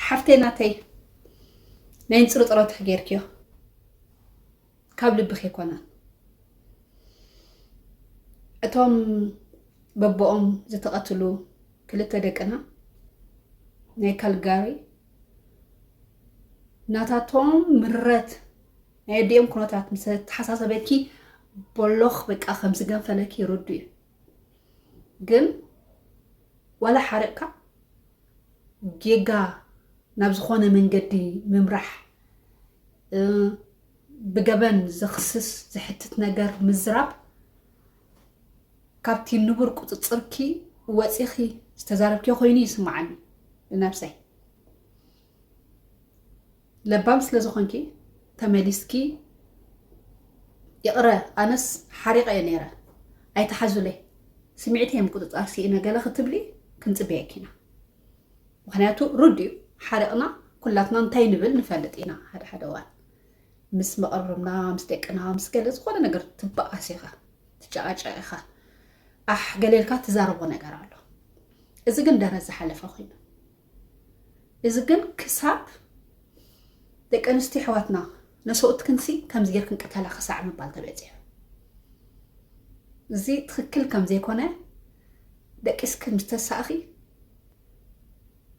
ሓፍተይ ናተይ፣ ናይ ንጽርጥሮትኺ ጌርክዮ፣ ካብ ልብኺ ኣይኮነን። እቶም በቦኦም ዝተቐትሉ ክልተ ደቅና ናይ ካልጋሪ፣ ናታቶም ምረት ናይ ኣዲኦም ኩነታት ምስ ተሓሳሰበኪ፣ በሎኽ በቃ ከም ዝገንፈለኪ ርዱ እዩ። ግን ዋላ ሓሪቕካ ጌጋ ናብ ዝኾነ መንገዲ ምምራሕ፣ እ፣ ብገበን ዘኽስስ ዘሕትት ነገር ምዝራብ ካብቲ ንቡር ቁጽጽርኪ ወጺኺ ዝተዛረብኪዮ ኮይኑ ይስምዓኒ ብነብሰይ። ለባም ስለ ዝኾንኪ ተመሊስኪ፣ "ይቕረ፣ ኣነስ ሓሪቐ እየ ነይረ፣ ኣይትሓዙለይ፣ ስምዒተይ እዮም ቁጽጻር ስኢነ" ገለ ክትብሊ ክንጽበየኪ ኢና። ምኽንያቱ ርዱእ እዩ፣ ሓሪቕና ኩላትና እንታይ ንብል ንፈልጥ ኢና። ሓደ ሓደ እዋን ምስ መቐርብና፣ ምስ ደቅና፣ ምስ ገለ ዝኾነ ነገር ትበኣስ ኢኻ፣ ትጨቃጨቅ ኢኻ፣ ኣሕ ገለ ኢልካ ትዛረቦ ነገር ኣሎ። እዚ ግን ደረት ዝሓለፈ ኮይኑ፣ እዚ ግን ክሳብ ደቂ ኣንስትዮ ኣሕዋትና ነሰውትክንሲ ከምዚ ጌርክን ቅተላ ክሳዕ ምባል ተበጺሑ። እዚ ትኽክል ከም ዘይኮነ ደቂስኪ ምስ ተሳእኺ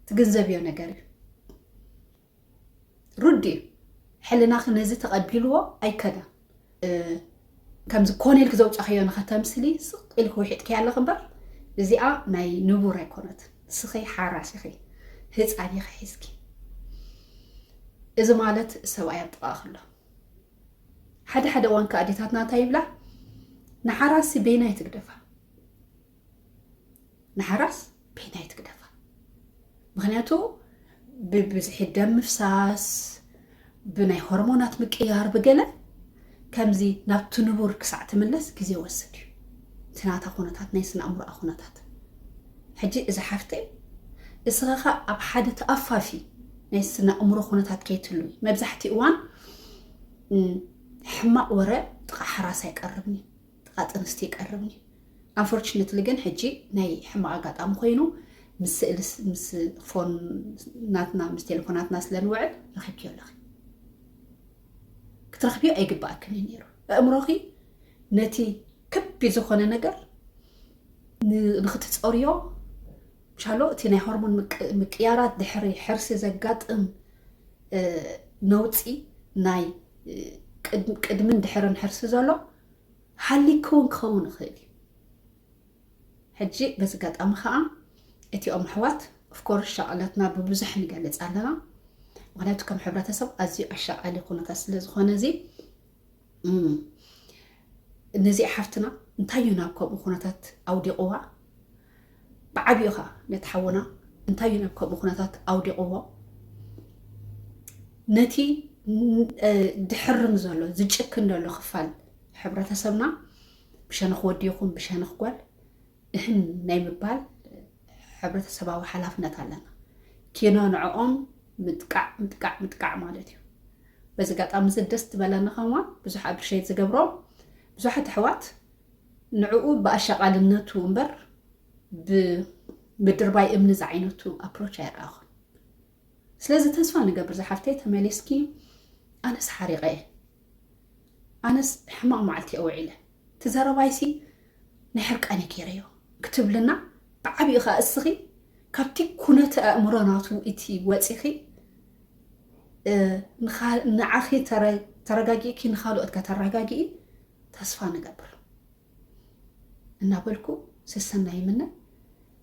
ትግንዘብዮ ነገር እዩ። ርዱእ እዩ። ሕልናኺ ነዚ ተቐቢልዎ ኣይከዳን። እ፣ ከምዚ ኮነ ኢልኪ ዘውጻኽዮ ንኸተምስሊ ስቕ ኢልኪ ውሒጥክዮ ኣለኺ እምበር፣ እዚኣ ናይ ንቡር ኣይኮነትን። ንስኺ ሓራስ ኢኺ፣ ህጻን ኢኺ ሒዝኪ። እዚ ማለት ሰብኣይ ኣብ ጥቓኺ ኣሎ። ሓደ ሓደ እዋን ከኣ ኣዴታትና እንታይ ይብላ? "ንሓራስ በይናይ ትግደፋ፣ ንሓራስ በይናይ ትግደፋ." ምኽንያቱ ብብዝሒ ደም ምፍሳስ፣ ብናይ ሆርሞናት ምቅያር፣ ብገለ ከምዚ ናብቲ ንቡር ክሳዕ ትምለስ ግዜ ይወስድ እዩ። እቲ ናታ ኩነታት፣ ናይ ስነ ኣእምሮኣ ኩነታት። ሕጂ እዛ ሓፍተይ፣ እስኻ ኸኣ ኣብ ሓደ ተኣፋፊ ናይ ስነ ኣእምሮ ኩነታት ከይትህልዊ። መብዛሕትኡ እዋን፣ እም፣ ሕማቕ ወረ ጥቓ ሓራስ ኣይቀርብን እዩ፣ ጥቓ ጥንስቲ ይቀርብን እዩ። Unfortunately ግን ሕጂ ናይ ሕማቕ ኣጋጣሚ ኮይኑ፣ ምስ ስእሊ ስ-፣ ምስ ፎን ናትና፣ ምስ ቴሌፎናትና ስለ ንውዕል ረኺብክዮ ኣለኺ። ክትረኽብዮ ኣይግባኣክን እዩ ነይሩ። ኣእምሮኺ ነቲ ከቢድ ዝኾነ ነገር ን-፣ ንኽትጸርዮ፣ ሻሎ እቲ ናይ ሆርሞን ምቅ-፣ ምቅያራት ድሕሪ ሕርሲ ዘጋጥም፣ እ፣ ነውጺ ናይ፣ እ፣ ቅድ-፣ ቅድምን ድሕርን ሕርሲ ዘሎ ሃሊክውን ክኸውን ይኽእል እዩ። ሕጂ በዚ ኣጋጣሚ ኸኣ እቲኦም ኣሕዋት፣ of course ሻቕለትና ብብዙሕ ንገልጽ ኣለና። ምኽንያቱ ከም ሕብረተሰብ ኣዝዩ ኣሻቓሊ ኩነታት ስለ ዝኾነ እዚ፣ እም፣ ነዚኣ ሓፍትና እንታይ እዩ ናብ ከምኡ ኩነታት ኣውዲቕዋ? ብዓቢኡ ኸኣ ነቲ ሓውና እንታይ እዩ ናብ ከምኡ ኩነታት ኣውዲቕዎ? ነቲ ን-፣ እ፣ ድሕርን ዘሎ፣ ዝጭክን ዘሎ ክፋል ሕብረተሰብና ብሸነኽ ወዲ ይኹን ብሸነኽ ጓል እህን ናይ ምባል ሕብረተሰባዊ ሓላፍነት ኣለና። ኪኖ ንዕኦም ምጥቃዕ፣ ምጥቃዕ፣ ምጥቃዕ ማለት እዩ። በዚ ኣጋጣሚ እዚ ደስ ዝበለኒ ከማን ብዙሕ appreciate ዝገብሮ ብዙሓት ኣሕዋት ንዕኡ ብኣሻቓልነቱ እምበር ብምድርባይ እምኒ ዝዓይነቱ approach ኣይረኣኹን። ስለዚ ተስፋ ንገብር ዝሓፍተይ ተመሊስኪ፣ ኣነስ ሓሪቐ እየ፣ ኣነስ ሕማቕ መዓልቲ እየ ውዒለ፣ እቲ ዘረባይሲ ናይ ሕርቃን እየ ገይረዮ ክትብልና፣ ብዓቢኡ ኸኣ እስኺ ካብቲ ኩነተ ኣእምሮ ናቱ እቲ ወጺኺ፣ እ፣ ንኻ-፣ ንዓኺ ተረ-፣ ተረጋጊእኪ ንኻልኦት ከተረጋጊኢ ተስፋ ንገብር እናበልኩ፣ ሰሰናይ ይምነ።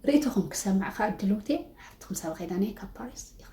ርእይቶኹም ክሰምዕ ከኣ ድልውቲ እየ። ሓፍትኹም ሳባ ኪዳነ ካብ ፓሪስ። ይኸ